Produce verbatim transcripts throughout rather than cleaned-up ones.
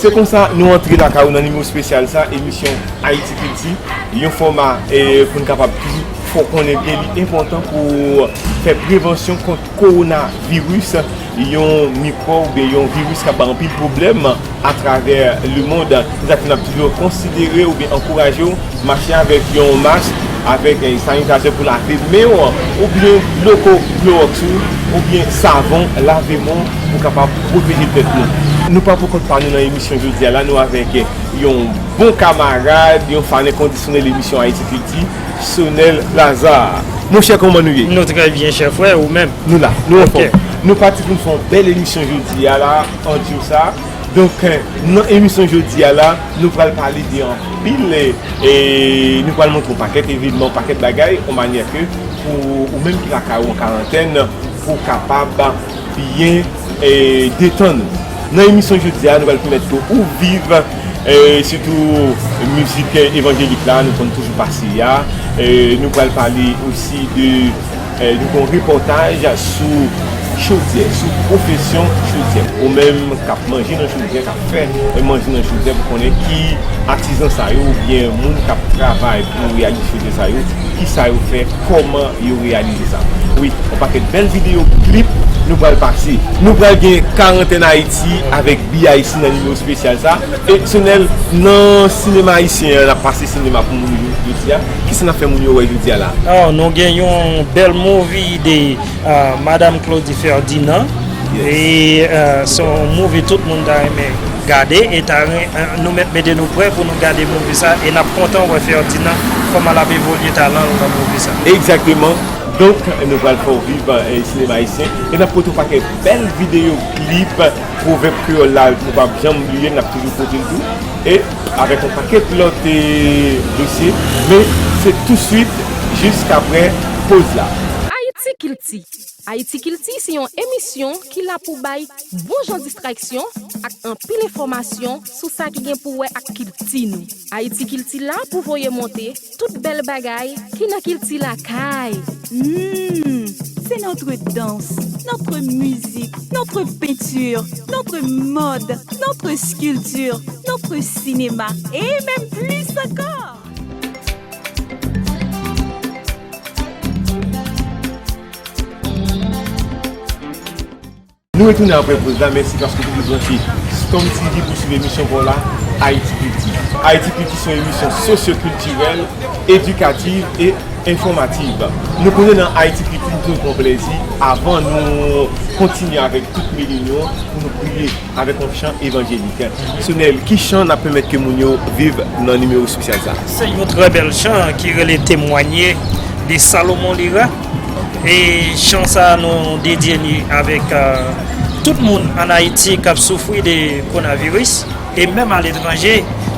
Se konsa nou antre lakay ou nan nimewo espesyal sa, emisyon Ayiti Kilti, yon fòma eh, pou n kapab toujou fè w konnen byen li enpòtan pou fè prevansyon kont kowonaviris, yon mikwòb oubyen yon viris k ap bay anpil pwoblèm atravè lemonn. Se sa k fè n ap toujou konsidere oubyen ankouraje w mache avèk yon mask, avèk eh, sanitizè pou lave men w, oubyen dlo klowòks ou, oubyen savon lave men w pou kapab pwoteje tèt nou. Nou pa poukont pa nou nan emisyon jodi a la, nou avèk eh, yon bon kamarad, yon fan enkondisyonèl emisyon Ayiti Kilti, Sonel Lazare. Monchè, kòman nou ye? Nou trè byen, chè frè, ou menm? Nou la, nou anfòm. Ok. Nou pati pou n fè yon bèl emisyon jodi a la, an diw sa. Donk, eh, nan emisyon jodi a la, nou pral pale de anpil, eh, eh, nou pral montre yon pakèt evenman, yon pakèt bagay, yon manyè ke pou ou menm ki lakay ou an karantèn, pou w kapab byen eh, detann ou. Nan emisyon jodi a, nou pral pèmèt ke ou viv eh, sitou mizik eh, evanjelik la, nou konn toujou pase a. Eh, nou pral pale osi de eh, nou gon repòtaj sou chodyè, sou pwofesyon chodyè. Ou menm k ap manje nan chodyè, k ap fè manje nan chodyè, pou konnen ki atizan sa yo oubyen moun k ap travay pou reyalize chodyè sa yo, ki sa yo fè, kòman yo reyalize sa. Wi, yon pakèt bèl videyo klip nou pral pase. Nou pral gen Karantèn Ayiti avèk B I C nan nimewo espesyal sa. E Sonel, nan sinema ayisyen an, n ap pase sinema pou moun yo jodi a. Kisa n ap fè moun yo wè jodi a la? Oh, nou gen yon bèl movie de ah, Madam Claudie Ferdinand. Yes. E ah, se yon movie tout moun ta renmen gade. E ta ren, ah, nou mèt mete nou prè pou nou gade movie sa. E n ap kontan wè Ferdinand kòman l ap evolye talan l nan movie sa. Egzakteman. Donk, nou pral fè w viv eh, sinema ayisyen. E n ap pote w pakèt bèl videyo klip, pwovèb kreyòl la, nou p ap janm bliye, n ap toujou pote l tou. E avèk yon pakèt lòt eh, dosye. Men se touswit, jis apre poz la. Ayiti Kilti. Ayiti Kilti se yon emisyon ki la pou bay bon jan distraksyon ak anpil enfòmasyon sou sa ki gen pou wè ak kilti nou. Ayiti Kilti la pou voye monte tout bèl bagay ki nan kilti lakay. Hmm, c'est notre danse, notre musique, notre peinture, notre mode, notre sculpture, notre cinéma et même plus encore. Nou retounen apre poz la, mèsi paske w toujou branche Storm T V pou swiv emisyon pa w la, Ayiti Kilti. Ayiti Kilti se yon emisyon sosyokiltirèl, edikatif e enfòmatif. Nou konnen nan Ayiti Kilti nou toujou pran plezi, avan nou kontinye avèk tout milenyon pou nou priye avèk yon chan evanjelik. Sonel, ki chan n ap pèmèt ke moun yo viv nan nimewo espesyal sa? Se yon trè bèl chan ki rele Temwanye de Salomon Lira. E chan sa a nou dedye li avèk euh, tout moun ann Ayiti k ap soufri de kowonaviris e menm aletranje.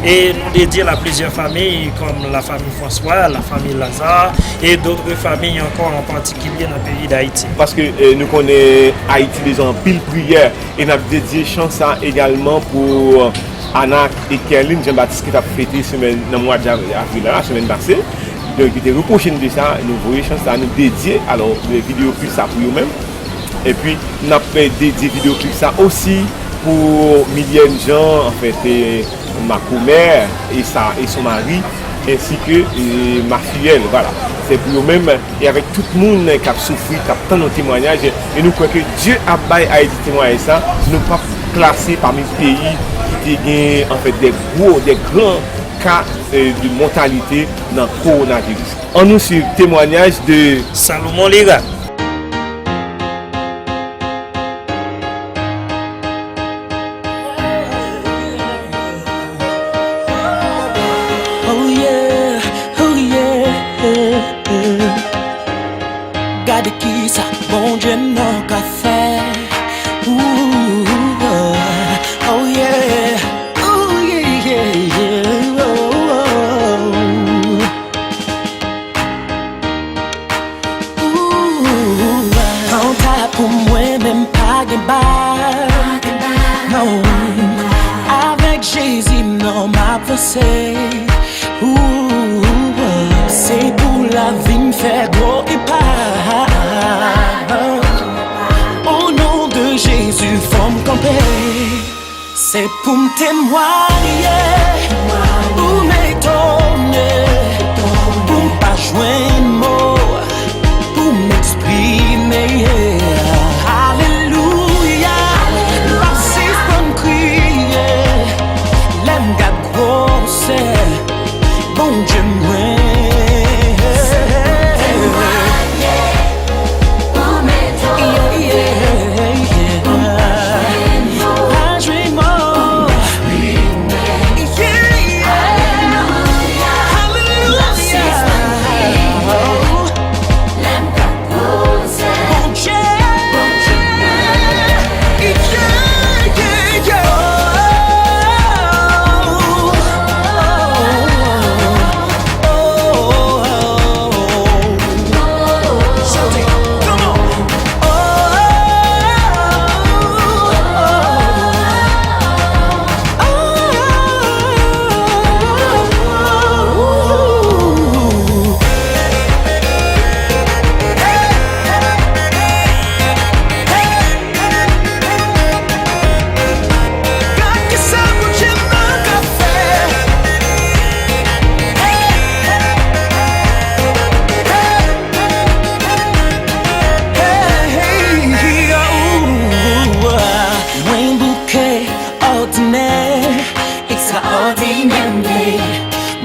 E nou dedye l a plizyè fanmi kòm lafanmi François, lafanmi Lazare e dotre fanmi ankò, an patikilye nan peyi Dayiti. Paske eh, nou konnen Ayiti bezwen anpil priyè. E n ap dedye chan sa egalman pou Ana e Kerline Jean Baptiste ki t ap fete semèn nan mwa de avril la, semèn pase. Donk, yo te repwoche n de sa, nou voye chan sa, nou dedye, alò, videyo klip sa pou yo menm. Epi, n ap dedye videyo klip sa osi pou Milienne Jean, anfèt, e, makomè, e sa, e son mari, ensi ke eh, Mafiyèl, vwala. Se pou yo menm, e avèk tout moun k ap soufri, k ap tann yon temwayaj, e nou kwè ke Dye ap bay Ayiti temwayaj sa, nou p ap klase pami peyi ki te gen, anfèt, de gwo, de gran ka eh, de mòtalite nan kowonaviris. Ann nou swiv temwayaj de Salomon Lira. Oh yeah, oh yeah. Gade kisa Bondye nou ka fè. Ooh, oh yeah. Ooh, yeah, yeah, yeah. Oh, oh, oh. Ooh, kanta pou mwen menm pa gen bal. Non, avèk Jezi non m ap vanse. Ooh, se pou lavi m fè gwo enpak. O non de Jezi fò m kanpe. Se pou m temwaye, pou m etone, pou m pa jwenn mo, pou m eksprime. Alelouya, m ap sispann kriye, lè m gad gwosè Bondye mwen. Mwen bouke òdinè, ekstraòdinè m ye.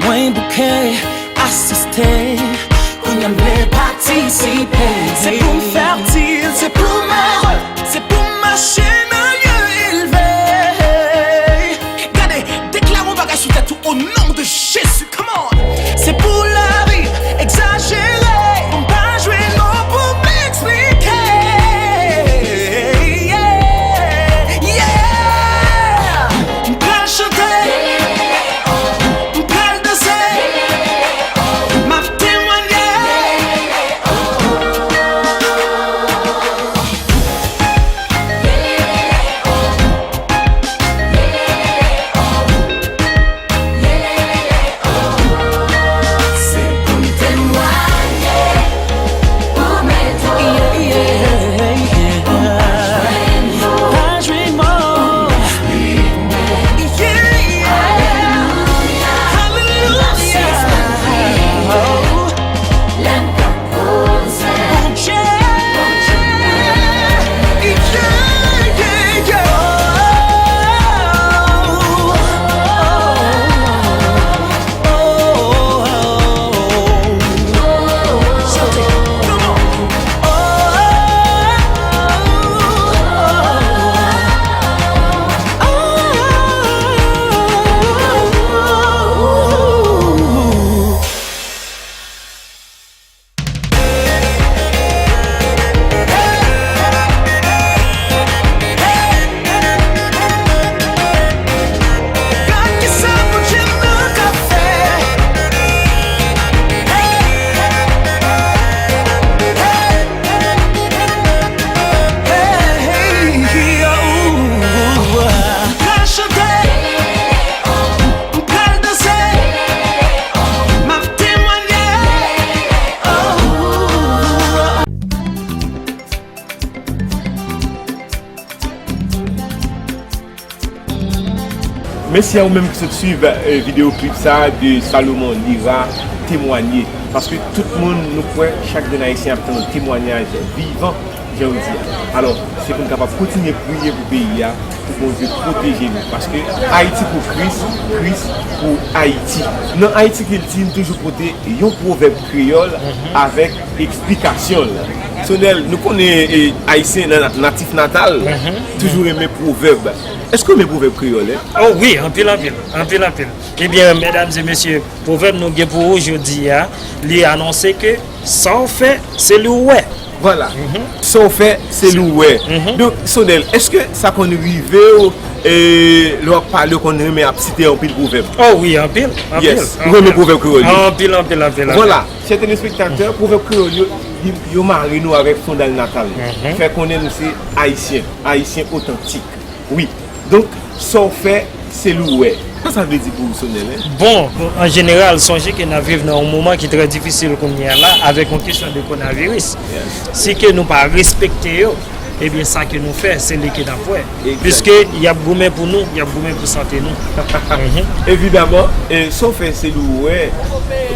Mwen bouke asiste, kounye a m vle patisipe. Se pou m fètil, se pou m ere, se pou m mache nan lye elve. Gade, deklare yon bagay sou tèt ou, au nom de Jésus. Come on! Se pou lavi egzajere, pou m pa jwenn mo pou m eksplike. Yeah, yeah. M pral chante, m pral danse, m ap temwanye. Mèsi a ou menm ki sot swiv, eh, videyo klip sa a de Salomon Lira, Temwanye. Paske tout moun, nou kwè, chak grenn Ayisyen ap tann yon temwayaj vivan, jan yo di a. Alò, se pou n kapab kontinye priye pou peyi a, pou Bondye pwoteje nou. Paske Ayiti pou Kris, Kris pou Ayiti. Nan Ayiti Kilti, n toujou pote yon pwovèb kreyòl avèk eksplikasyon l. Sonèl, nou konnen, eh, Ayisyen nan natif natal toujou renmen pwovèb. Èske w renmen pwovèb kreyòl, eh? Oh wi, anpil, anpil, anpil, anpil. Ebyen, medam e mesye, pwovèb nou gen pou ou jodi a, li anonse ke sa w fè, se li w wè. Vwala. Sa w fè, se li w wè. Donk, Sonèl, èske sa konn rive w, eh, lè w ap pale, w konn renmen ap site anpil pwovèb? Oh wi, anpil, anpil. Yes. Ou renmen pwovèb kreyòl yo? Anpil, anpil, anpil, anpil. Vwala. Chè telespektatè, pwovèb kreyòl yo, yo, yo mare nou avèk fondal natal nou. Fè konnen nou se Ayisyen, Ayisyen otantik. Wi. Donk, sa w fè, se li w wè. Sa sa vle di pou ou, Sonèl, en? Bon, an jeneral, sonje ke n ap viv nan yon moman ki trè difisil kounye a la, avèk yon kesyon de konaviris. Yes. Si ke nou pa respekte yo, Ebyen, sa ke nou fè, se li ke n ap wè. Egzakteman. Piske y ap goumen pou nou, y ap goumen pou sante nou. Mhm. Evidaman, e, sa w fè, se li w wè,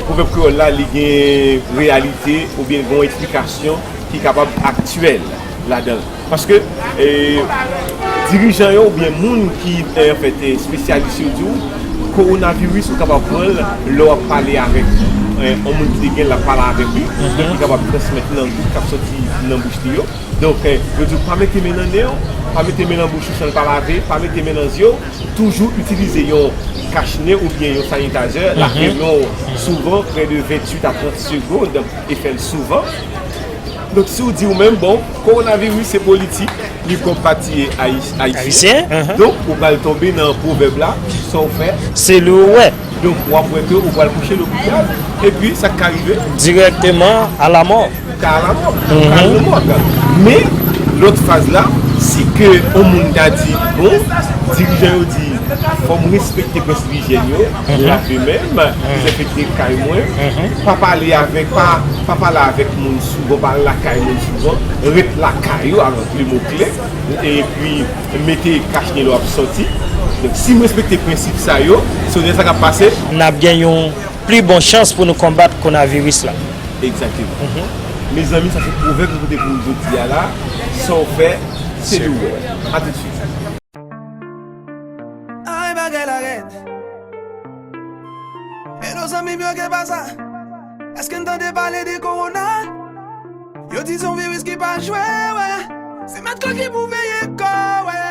pwovèb kreyòl la, li gen reyalite oubyen gen yon eksplikasyon ki kapab aktyèl ladan l. Paske, e, dirijan yo oubyen moun ki, e, anfèt, e, espesyalis yo di w, kowonaviris, ou kapab pran l lè w ap pale avèk, e, yon moun ki te gen l, l ap pale avèk li, donk li kapab transmèt nan gout k ap soti nan bouch li yo. Donk, e, yo di w pa mete men nan nen w, pa mete men nan bouch ou san l pa lave, pa mete men nan zye w, toujou itilize yon kach nen oubyen yon sanitizè, lave men w souvan, prè de venntuit a trant segonn, e fè l souvan. Donk, si w di w menm, bon, kowonaviris se politik, li konpatiye Ayis-, Ayisyen. Ayisyen, mhm. Donk, ou pral tonbe nan pwovèb la, sa w fè, se li w wè. Donk, w ap wè ke ou pral kouche lopital, epi sa k ka rive? Dirèkteman alamò. Ka alamò, mhm, ka lanmò. Men, lòt faz la, se ke yon moun ta di, bon, dirijan yo di, fò m respekte prensip ijyèn yo, mhm, lave men m, mhm, dezenfekte kay mwen, mhm, pa pale avèk, pa, pa pale avèk moun souvan, pa al lakay moun souvan, ret lakay ou, alò, pli mo klè, epi mete kach nen lè w ap sòti. Donk, si m respekte prensip sa yo, sonje sa k ap pase. N ap gen yon pli bon chans pou nou konbat kowonaviris la. Egzakteman. Mhm. Mezanmi, sa se pwovèb nou pote pou nou jodi a la. Sa w fè, se li w wè. A toutswit. Ay, bagay la rèd. Hello, zanmi m yo, ke pasa? Èske n tande pale de kowona? Yo di se yon viris ki pa jwe, wè. Se mèt kò ki pou veye kò, wè.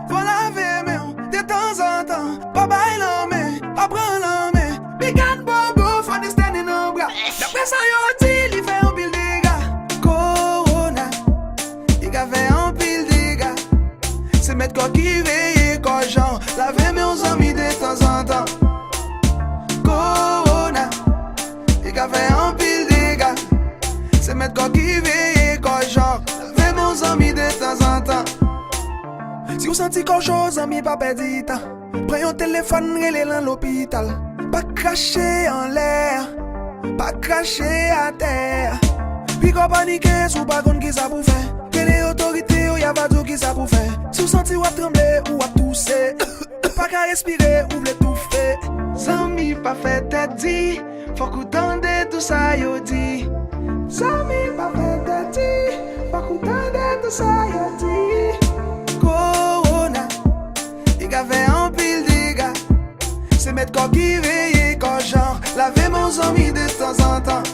Fò lave men w detanzantan. Pa bay lanmen, pa pran lanmen. Bigàn bobo, fò destène nan bra. Daprè sa yo di, li fè anpil dega. Kowona, li ka fè anpil dega. Se mèt kò ki veye kò jan. Lave men w zanmi detanzantan. Kowona, li ka fè anpil dega. Se mèt kò ki veye kò jan. Lave men w zanmi detanzantan. Si w santi kò w cho, zanmi, pa pèdi tan. Pran yon telefòn, rele nan lopital. Pa krache anlè, pa krache atè. Piga w panike si w pa konn kisa pou fè. Rele otorite yo, y a va di w kisa pou fè. Si w santi w ap tranble, ou ap touse, ou pa ka respire, ou vle toufe. Zanmi, pa fè tèt di, fòk ou tande tou sa yo di. Zanmi, pa fè tèt di, fòk ou tande tou sa yo di. Kowona, li ka fè anpil dega. Se mèt kò ki veye kò jan. Lave men w zanmi detanzantan.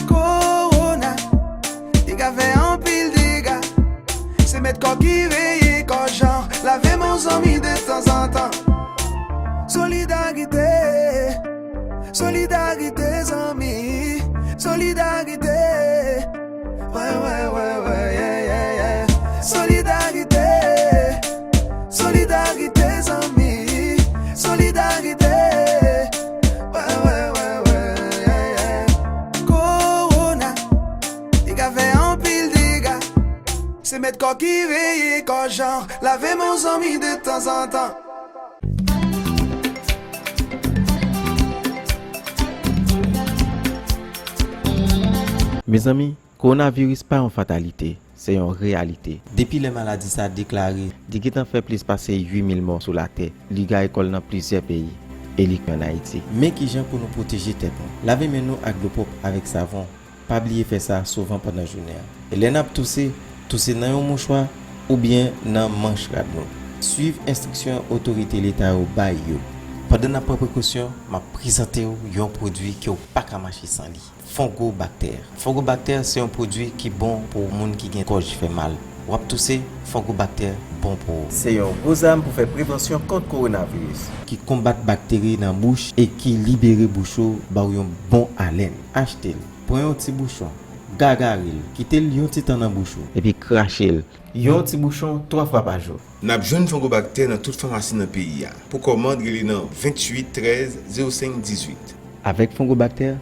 Kowona, li ka fè anpil dega. Se mèt kò ki veye kò jan. Lave men w zanmi detanzantan. Solidarite, solidarite zanmi, solidarite. Wè, wè, wè, wè, yeah, yeah, yeah. Solidarite, solidarite zanmi, solidarite. Wè, wè, wè, wè, yeah, yeah. Kowona, li ka fè anpil dega. Se mèt kò ki veye kò jan. Lave men w zanmi detanzantan. Mezanmi, kowonaviris pa yon fatalite, se yon reyalite. Depi lè maladi sa deklare, li gentan fè plis pase uit mil mò sou latè, li gaye kò l nan plizyè peyi, e li ann Ayiti. Men kijan pou nou pwoteje tèt nou. Lave men nou ak dlo pwòp avèk savon. Pa bliye fè sa souvan pandan jounen an. E lè n ap touse, touse nan yon mouchwa oubyen nan manch rad nou. Swiv enstriksyon otorite leta yo bay yo. Pandan n ap pran prekosyon, m ap prezante w yon pwodui ke w pa ka mache san li. Fongobaktè. Fongobaktè se yon pwodui ki bon pou moun ki gen gòj fè mal. W ap touse, Fongobaktè bon pou ou. Se yon gwo zam pou fè prevansyon kont kowonaviris. Ki konbat bakteri nan bouch e ki libere bouch ou, ba w yon bon alèn. Achte l. Pran yon ti bouchon. Gagare l. Kite l yon ti tan nan bouch ou. Epi krache l. Yon ti bouchon twa fwa pa jou. N ap jwenn Fongobaktè nan tout famasi nan peyi a. Pou kòmand, rele nan venntuit trèz zewo senk dizuit. Avèk Fongobaktè,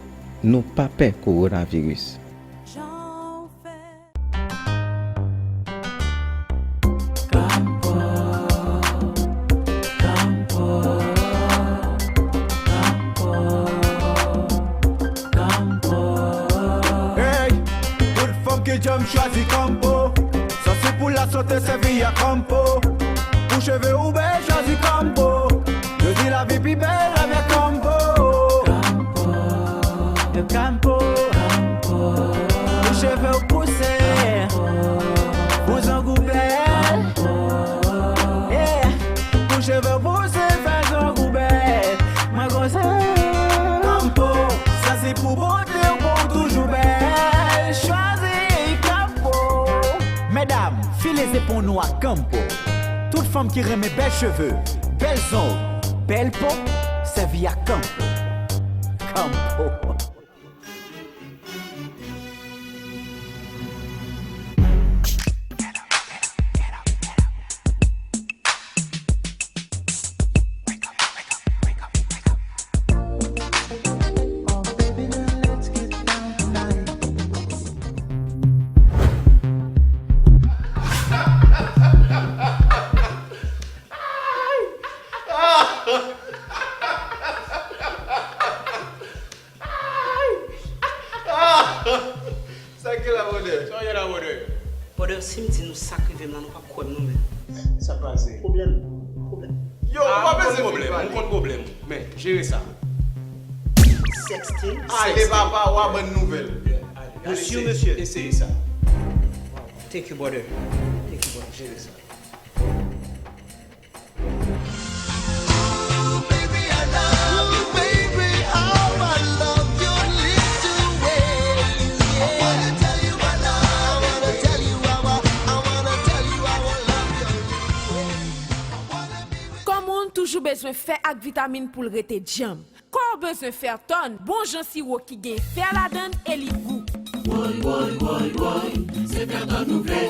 nou pa pè kowonaviris. Hey, tout fanm ki djanm chwazi Kampo. Sote sèvi a Campo. Pou cheve ou bèl, chwazi Campo. Yo di lavi pi bèl avèk Campo. Campo, Campo, Campo. Pou cheve w pouse, pou zong ou bèl. Yeah. Pou cheve w pouse, fè zong ou bèl. Mwen konsèy Campo, sa se pou bote w, pou w toujou bèl. Chwazi Campo. Medam, file zepon nou ak Campo. Tout fanm ki renmen bèl cheve, bèl zong, bèl po, sèvi ak Campo. Campo. Sa k gen la, brother? Sa w ye la, brother? Brother, si m di nou sa k rive m la, nou p ap kwè m non, men. Sa k pase? Pwoblèm. Pwoblèm. Yo, ou pa bezwen pwoblèm, m kont pwoblèm. Men, jere sa. Sexting. Ale, papa, w a bann nouvèl. Mesye, mesye. Eseye sa. Thank you, brother. Thank you, brother. Jere sa. Kò moun toujou bezwen fè ak vitamin pou l rete djanm. Kò w bezwen Fertone, bon jan siwo ki gen fè ladan l e li gou. Woy, woy, woy, woy, se Fertone nou vle.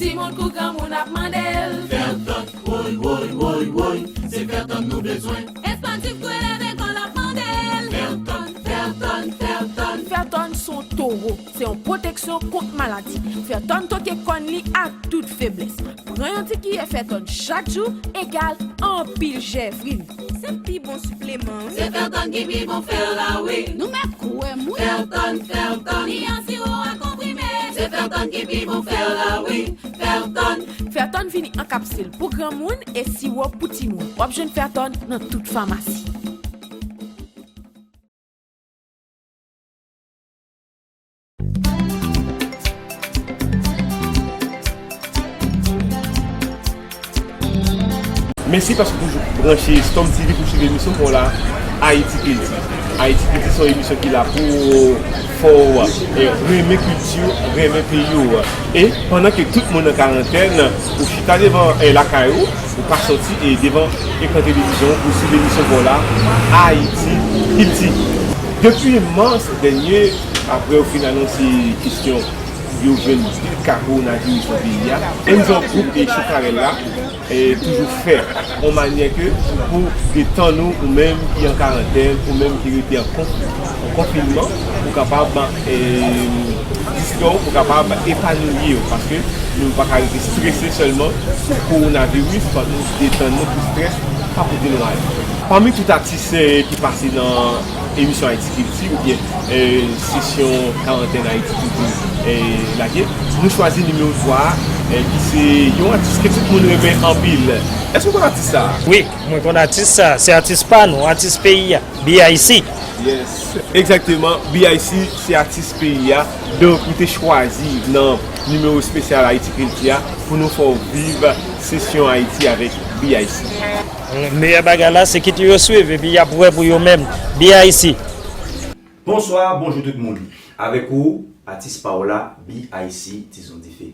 Timoun kou granmoun ap mande l. Fertone, woy, woy, woy, woy, se Fertone nou bezwen. Espòtif kou eleve kò l ap mande l. Fertone, Fertone, Fertone. Fertone se yon towo, se yon pwoteksyon kont maladi. Fertone toke kòn li ak tout feblès. Pran yon ti kiyè Fertone chak jou, egal anpil jèvrin. Se pi bon sipleman, wi. Se Fertone ki pi bon fè w la, wi. Nou mèt kwè m, wi. Fertone, Fertone. Ni an siwo a konprime. Se Fertone ki pi bon fè w la, wi. Fertone. Fertone vini an kapsil pou granmoun e siwo pou timoun. W ap jwenn Fertone nan tout famasi. Mèsi paske w toujou branche Storm T V pou swiv emisyon pa w la, Ayiti Kilti. Ayiti Kilti se yon emisyon ki la pou fè w, eh, renmen kilti w, renmen peyi w. E pandan ke tout moun an karantèn, ou chita devan, eh, lakay ou, ou pa sòti e devan ekran televizyon ou swiv emisyon pa w la, Ayiti Kilti. Depi mas dènye, apre yo fin anonse kesyon yo jwenn pil ka kowonaviris nan peyi a, Enzo gwoup e Chokarèl la, eh, toujou fè yon manyè ke pou detann ou, ou menm ki an karantèn, ou menm ki rete an konf-, an konfinman, pou kapab, eh, distrè w, pou kapab epanouye w, paske nou pa ka rete strese sèlman sou kowonaviris, fòk nou detann nou pou strès pa pote nou ale. Pami tout atis, eh, ki pase nan emisyon Ayiti Kilti oubyen, eh, sesyon karantèn Ayiti Kilti, eh, lage, nou chwazi nimewo twa a, eh, ki se yon atis ke tout moun renmen anpil. Èske w konn atis sa a? Wi, mwen konn atis sa a. Se atis pa nou, atis peyi a, B I C. Yes. Egzakteman, B I C se atis peyi a. Donk, nou te chwazi nan nimewo espesyal Ayiti Kilti a pou nou fè w viv sesyon Ayiti avèk B I C. Meyè bagay la, se kite yo swiv, epi y ap wè pou yo menm. B I C. Bonswa, bonjou tout moun. Avèk ou, atis pa w la, B I C, Tizon Dife.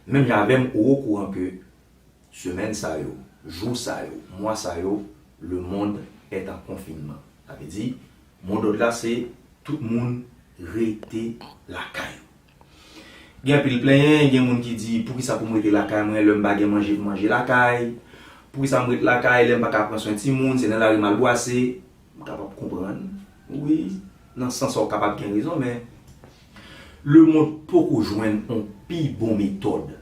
Menm jan avè m, ou okouran ke semèn sa yo, jou sa yo, mwa sa yo, le monde est en confinement. Sa vle di, modòd la se tout moun rete lakay ou. Gen anpil plenyen, gen moun ki di, "Poukisa pou m rete lakay mwen lè m pa gen manje pou manje lakay? Poukisa m ret lakay lè m pa ka pran swen timoun, se nan lari m al bwase?" M kapab konprann, wi, nan sans sa w kapab gen rezon, men lemonn poko jwenn yon pi bon metòd.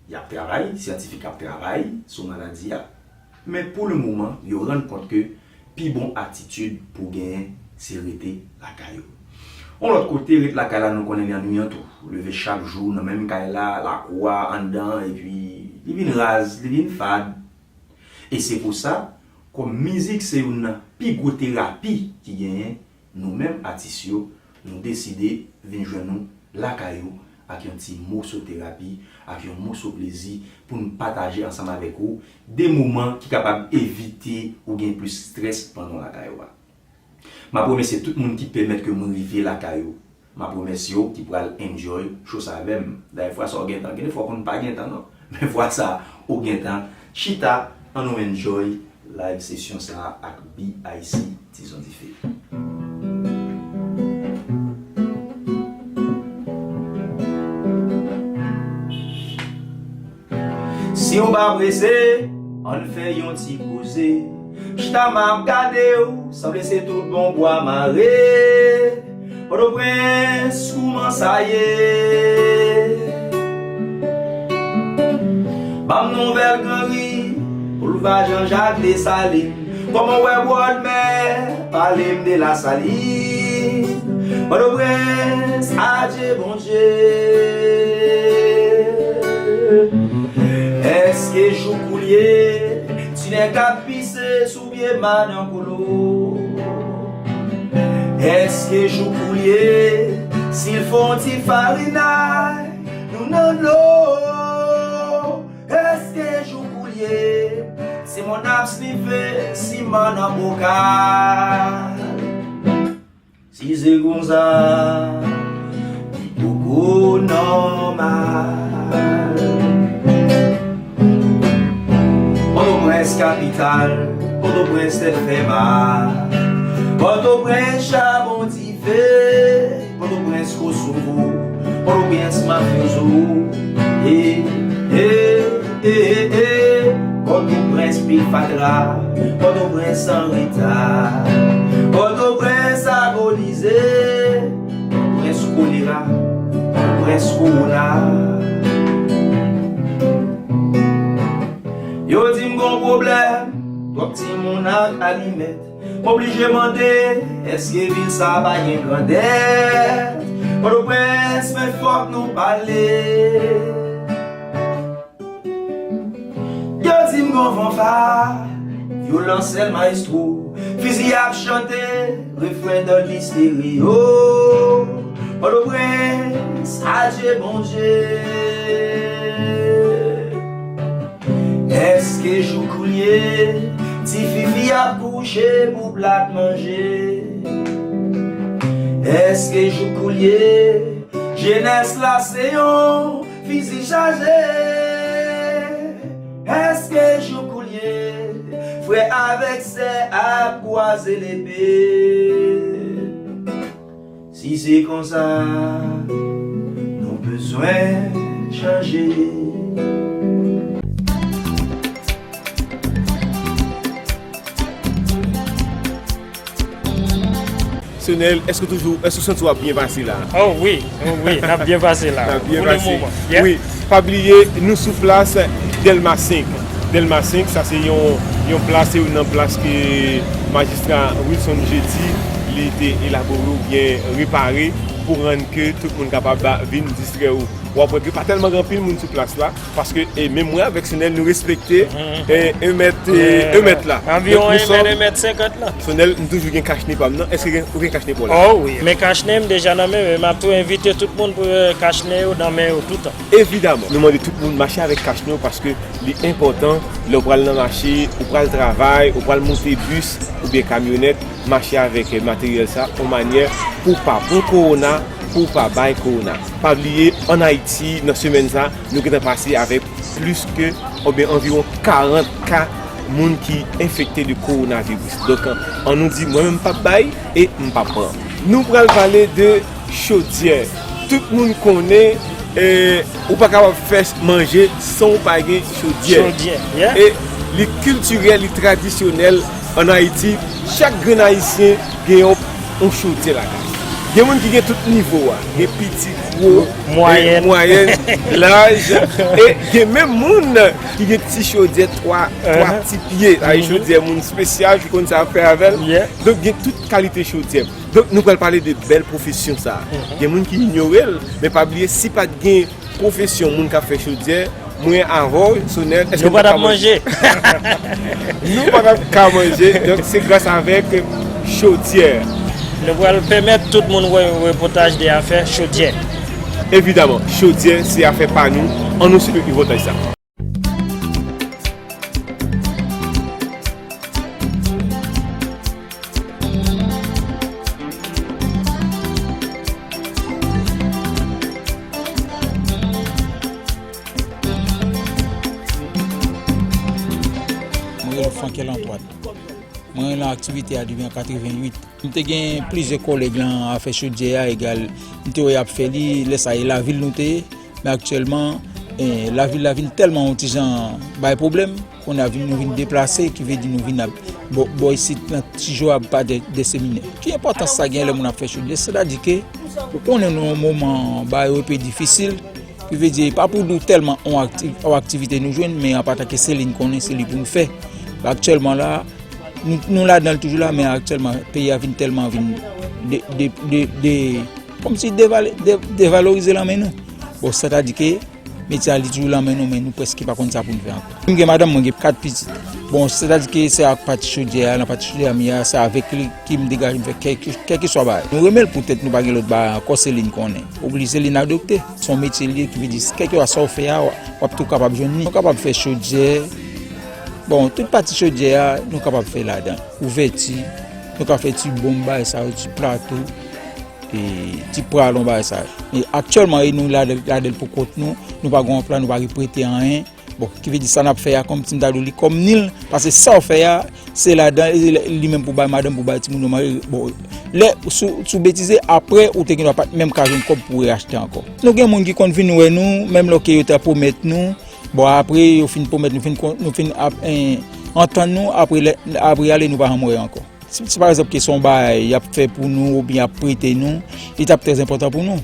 Y ap travay, syantifik ap travay sou maladi a, men pou le moman, yo rann kont ke pi bon atitid pou w genyen, se rete lakay ou. Yon lòt kote, ret lakay la, nou konnen li annuiyan tou. Leve chak jou nan menm kay la, lakou a, anndan, epi li vin raz, li vin fad. E se pou sa, kòm mizik se youn nan pi gwo terapi ki genyen, nou menm atis yo, nou deside vin jwenn nou lakay ou ak yon ti moso terapi, ak yon moso plezi pou n pataje ansanm avèk ou de moman ki kapab evite ou gen plis strès pandan w lakay ou a. M ap remèsye tout moun ki pèmèt ke mwen rive lakay ou. M ap remèsye w ki pral enjoy show sa avè m. Dayè fwa sa w gentan, gen de fwa w konn pa gentan non. Men fwa sa ou gentan chita, ann nou enjoy live session sa ak B I C Tizon Dife. Si w pa prese, ann fè yon ti koze. Chita m ap gade w, sanble se tout bon bwa mare. Pòtoprens, kouman sa ye? Ban m nouvèl Granri, Boulva Jean Jacques Dessalines. Kòman w wè bòdmè? Pale m de Lasalin. Pòtoprens, adje Bondye. Èske jouk ou l ye, ti nèg ap pise sou pye madan kolo? Èske jouk ou l ye, si l fè yon ti farinay, nou nan dlo? Èske jouk ou l ye, si moun ap snife siman nan bokal? Si se konsa, li poko nòmal. Pòtoprens kapital, Pòtoprens tèt fè mal. Pòtoprens chabon dife, Pòtoprens Kosovo, Pòtoprens mafyozo. E, e, e, e, e. Pòtoprens pi fatra, Pòtoprens an reta. Pòtoprens abolize, Pòtoprens kolera, Pòtoprens kowona. Yo di m gon pwoblèm, twòp timoun ak alimèt. M oblije mande, èske vil sa a pa gen grandèt? Pòtoprens, men fòk nou pale. Yo di m gon fanfa, vyolansèl, mayestwo, fizi ap chante, refren Dolby Stereo. Pòtoprens, adje Bondye. Èske jouk ou l ye, ti fifi ap kouche pou plat manje? Èske jouk ou l ye, jenès la se yon fizi chaje? Èske jouk ou l ye, frè avèk sè ap kwaze lepe? Si se konsa, nou bezwen chanje. Sonèl, èske w toujou, èske w santi w ap byen pase la? Oh wi, oh wi, n ap byen pase la. N ap byen pase. Wi, pa bliye, nou sou plas Dèlma senk. Dèlma senk, sa se yon, yon plas, se youn nan plas ke majistra Wilson Jeudi, li te elabore oubyen repare pou rann ke tout moun kapab vin distrè yo. W ap wè ke pa tèlman gen anpil moun sou plas la, paske, e, menm mwen avèk Sonèl, nou respekte, e, en mèt, e, en mèt la. Anviwon en mèt, en mèt senkant la. Sonèl, m toujou gen kachne pa m nan. Èske gen, ou gen kachne pa w la? Oh wi, men kachne m deja nan men, men m ap tou envite tout moun pou, e, kachne yo nan men yo toutan. Evidaman, nou mande tout moun mache avèk kachne w paske li enpòtan lè w pral nan mache, ou pral travay, ou pral monte bis oubyen kamyonèt, mache avèk, e, materyèl sa yon manyè pou w pa pran kowona, pou w pa bay kowona. Pa bliye, ann Ayiti, nan semèn sa, nou gentan pase avèk plis ke, oubyen anviwon karant ka moun ki enfekte de kowonaviris. Donk, an nou di, mwen menm m p ap bay e m p ap pran. Nou pral pale de chodyè. Tout moun konnen, e, ou pa kapab fè manje san w pa gen chodyè. Chodyè, yeah. E li kiltirèl, li tradisyonèl ann Ayiti. Chak grenn Ayisyen gen yon, yon chodyè lakay. Gen moun ki gen tout nivo a. Gen piti, gwo, mwayèn, laj. E gen menm moun ki gen ti chodyè twa, twa ti pye. Sa vle di chodyè moun espesyal ki konn sa ap fè avè l. Donk, gen tout kalite chodyè. Donk, nou pral pale de bèl pwofesyon sa a. Gen moun ki inyore l, men pa bliye, si pa t gen pwofesyon moun k ap fè chodyè, mwen avè w, Sonèl, èske nou pa t ap manje? Nou pa t ap ka manje. Donk, se gras avèk chodyè. Nou pral pèmèt tout moun wè yon repòtaj de afè chodyè. Evidaman, chodyè se afè pa nou. Ann nou swiv repòtaj sa. Mwen rele Frankel Antoine. Mwen nan aktivite a depi an katrevennuit. M te gen plizyè kòlèg nan afè chodyè a egal. M te wè y ap fè li, lè sa e lavil nou te ye. Men aktyèlman, eh, lavil la vin tèlman yon ti jan bay pwoblèm, kounye a vin, nou vin deplase, ki vle di nou vin ap bò, bò isit nan ti Joab pa de, de seminè. Ki enpòtans sa gen lè moun ap fè chodyè? Sètadi ke ou konnen nou yon moman bagay yo pi difisil, ki vle di pa pou di w tèlman yon akti-, yon aktivite nou jwenn, men anpatanke se li n konnen, se li pou n fè. Aktyèlman la, nou, nou ladan l toujou la, men aktyèlman, peyi a vin tèlman vin de, de, de, de, kòmsi devale-, de-, devalorize nan men nou. Bon, sètadi ke metye a li toujou nan men nou, men nou prèske pa konn sa pou n fè ankò. M gen madanm mwen, gen kat pitit. Bon, sètadi ke se ak pati chodyè a, nan pati chodyè a m ye a, se avèk li ke m degaje m fè kèlke, kèlkeswa bagay. Nou renmen l poutèt nou pa gen lòt bagay ankò, se li n konnen. Oblije se li n adopte. Se yon metye li ye ki vle di, kèlkeswa sa w fè a, w ap tou kapab jwenn li. Nou kapab fè chodyè. Bon, tout pati chodyè a, nou kapab fè ladan. Kouvèti, nou ka fè ti bonm bagay sa yo, ti plato, e ti pralon bagay sa yo. E aktyèlman, e nou ladan, ladan l pou kont nou, nou pa gen yon plan, nou pa gen prete anyen. Bon, ki vle di sa n ap fè a, kòmsi m ta di w li kòm nil, paske sa w fè a, se ladan, e li menm pou bay madanm, pou bay timoun yo manje. Bon, lè, si w, si w betize, apre, ou te gen dwa pa t menm ka jwenn kòb pou w reyachte ankò. Nou gen moun ki konn vin wè nou, menm lè ke yo ta pwomèt nou, bon, apre, yo fin pwomèt nou, fin kon-, nou fin ap, en, antann nou, apre, lè, apre ale, nou pa janm wè yo ankò. Si, si pa egzanp kesyon bagay y ap fè pou nou oubyen y ap prete nou, li t ap trè enpòtan pou nou,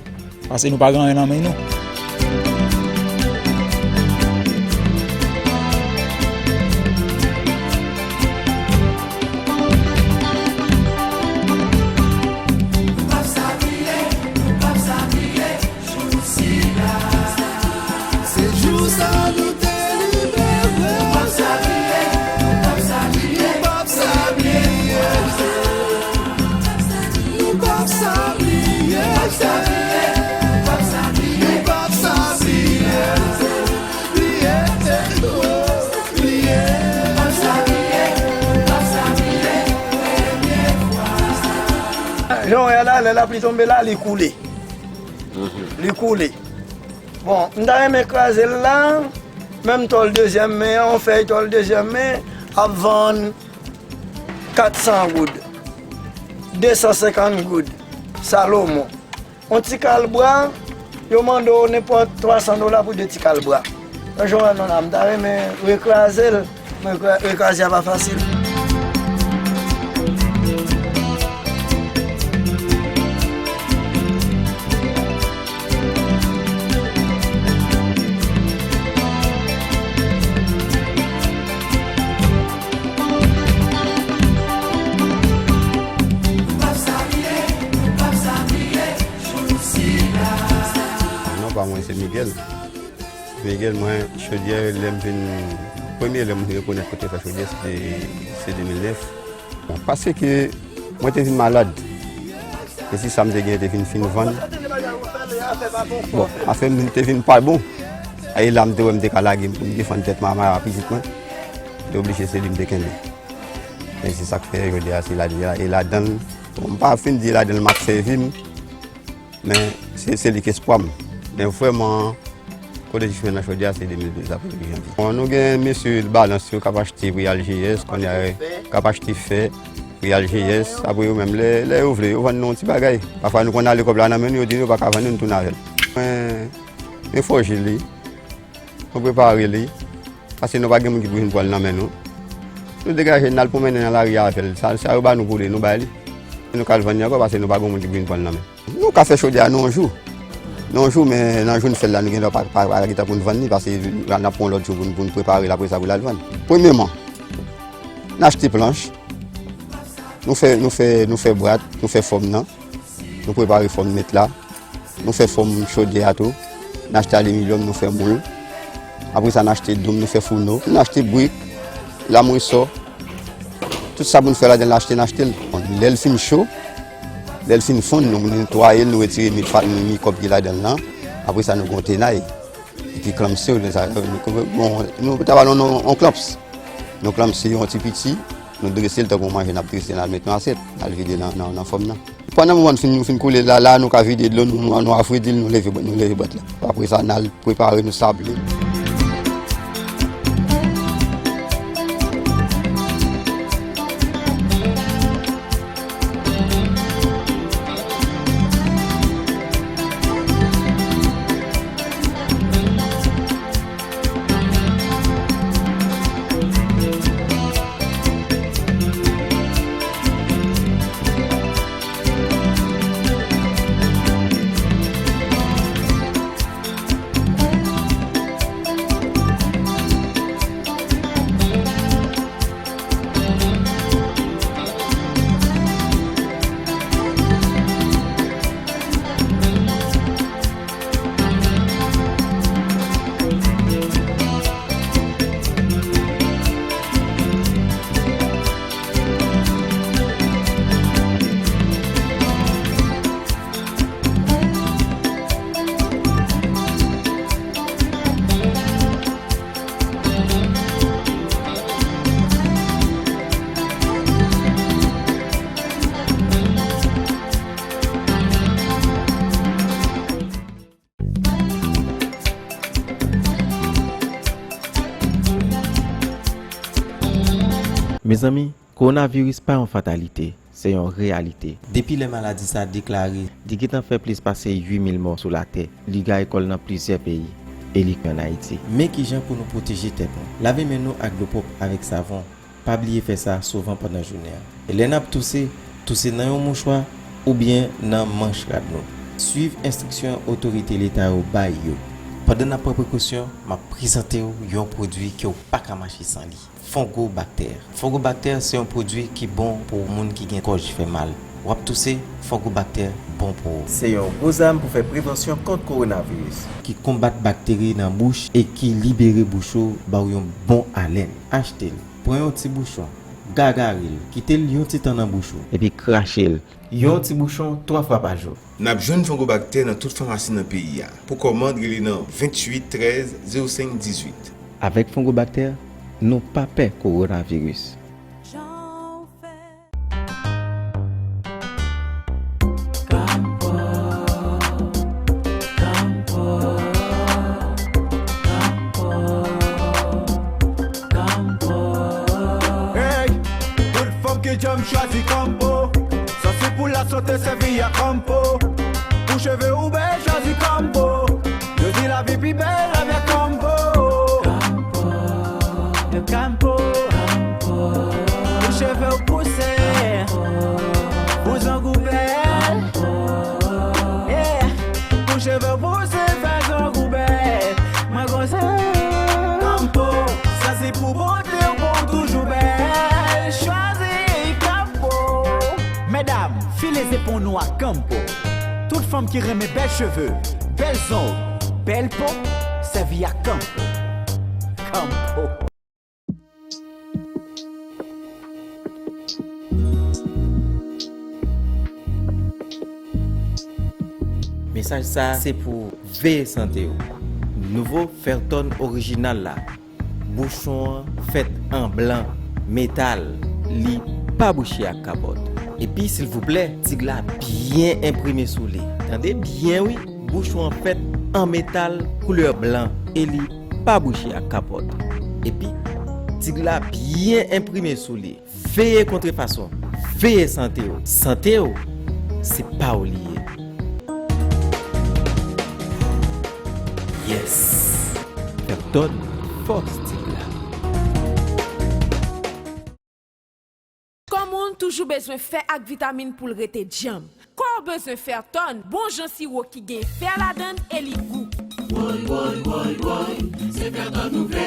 paske nou pa gen anyen nan men nou. Se jou sa nou delibere. Nou p ap sa bliye, nou p ap sa bliye. Nou p ap sa bliye, nou p ap sa bliye, nou p ap sa bliye. Bliye, oh, bliye. Jan w wè la, lè lapli tonbe la, li koule. Li koule. Bon, m ta renmen kraze l la, menm tòl dezyèm men an, yon fèy tòl dezyèm men ap vann kat san goud, de san senkant goud, Salomon. Yon ti kal bra, yo mande w nenpòt twa san dola pou de ti kal bra. Nan jan w wè nou la, m ta renmen rekraze l, men rekra-, rekraze a pa fasil. Non pa mwen se Miguel. Miguel, mwen, chodyè, lè m vin, premye lè m rekonèt kote fè chodyè, se te, se de mil nèf. Bon, paske mwen te vin malad. E ti sa m te gen te vin fin vann. Bon, afè m te vin pa bon. E la m te wè m te ka lage m pou m defann tèt mwen a pitit mwen. M te oblije se li m te kenbe. E se sa k fè jodi a se la, e ladan l. Bon, m pa fin di ladan l m ap sèvi m. Men se, se li k espwa m. Men vrèman, kote ti chemen nan jodi a, se de mil douz apre depi janvye. Bon, nou gen mesye Balans yo k ap achte pou y al G S, kounye a, k ap achte fè pou y al G S. Apre yo menm, lè, lè yo vle, yo vann nou yon ti bagay. Pafwa nou konn ale kòb la nan men nou, yo di nou yo pa ka vann li, nou tounen avè l. Mwen, mwen fòje li, mwen prepare li. Paske nou pa gen moun ki pou vin pran l nan men nou. Nou degaje n al pwomennen nan lari a avè l. Sa, sa yo ba nou pou li, nou bay li. Nou ka al vann li ankò, paske nou pa gen moun ki pou vin pran l nan men. Nou ka fè chodyè a nan yon jou. Nan yon jou, men nan jou n fè l la, nou gen dwa pa, pa, pa gen tan pou n vann li, paske n ap pran lòt jou pou n, pou n prepare l apre sa pou l al vann. Premyeman, n achte planch, nou fè, nou fè, nou fè bwat, nou fè fòm nan, nou prepare fòm nèt la, nou fè fòm chodyè a tou, n achte aliminyòm, nou fè moul. Apre sa, n achte doum, nou fè founo, n achte brik, lam resò, tout sa pou n fè ladan l, n achte, n achte l. Bon, lè l fin cho, lè l fin fonn, nou netwaye l, nou retire mi-, fa-, mi-, mikwòb ki ladan l lan. Apre sa, nou gen yon tenay ki klanmse l, sa, bon, nou ta ba l yon, yon klanps. Nou klanmse yon ti piti, nou drese l tankou yon manje n ap drese, n al met nan asyèt, n al vide nan, nan, nan fòm nan. Pandan moman n fin, nou fin koule la, la nou ka vide dlo, nou, nou, nou afredi l, nou leve, nou leve bwat la. Apre sa, n al prepare, nou sable l. Mezanmi, kowonaviris pa yon fatalite, se yon reyalite. Depi lè maladi sa a deklare, li gentan fè plis pase uit mil mò sou latè, li gaye kò l nan plizyè peyi, e li ann Ayiti. Men kijan pou nou pwoteje tèt nou. Lave men nou ak dlo pwòp avèk savon. Pa bliye fè sa souvan pandan jounen an. E lè n ap touse, touse nan yon mouchwa oubyen nan manch rad nou. Swiv enstriksyon otorite leta yo bay yo. Pandan n ap pran prekosyon, m ap prezante w yon pwodui ke w pa ka mache san li. Fongobaktè. Fongobaktè se yon pwodui ki bon pou moun ki gen gòj fè mal. W ap touse, Fongobaktè bon pou ou. Se yon gwo zam pou fè prevansyon kont kowonaviris. Ki konbat bakteri nan bouch e ki libere bouch ou, ba w yon bon alèn. Achte l. Pran yon ti bouchon, gagare l, kite l yon ti tan nan bouch ou. Epi krache l. Yon ti bouchon twa fwa pa jou. N ap jwenn Fongobaktè nan tout famasi nan peyi a. Pou kòmand, rele nan venntuit trèz zewo senk dizuit. Avèk Fongobaktè, nou pa pè kowonaviris. Hey, tout fanm ki djanm chwazi Kampo. Sa se pou lasante, sèvi ak Kampo. Pou cheve ou bèl, chwazi Kampo. Yo di lavi pi bèl avèk Kampo. Kampo. Pou cheve w pouse. Pou zong ou bèl. Yeah. Pou cheve w pouse, fè zong ou bèl. Mwen konsa. Kampo. Sa se pou bote w, pou w toujou bèl. Chwazi Kampo. Medam, file zepon nou ak Kampo. Tout fanm ki renmen bèl cheve, bèl zong, bèl po, sèvi ak Kampo. Kampo. Mesaj sa a se pou veye sante w. Nouvo Fertone orijinal la. Bouchon an fèt an blan, metal, li pa bouche ak kapòt. Epi, silvouplè, tig la byen enprime sou li. Tande byen, wi, bouchon an fèt an metal koulè blan e li pa bouche ak kapòt. Epi, tig la byen enprime sou li. Veye kontrefason, veye sante w. Sante w, se pa w li ye. Yes! Peptone, fòs tig la. Kòm moun tou Jou bezwen fè ak vitamin pou l rete djanm. Kò w bezwen Fertone, bon jan siwo ki gen fè ladan l e li gou. Woy, woy, woy, woy, se Fertone nou vle.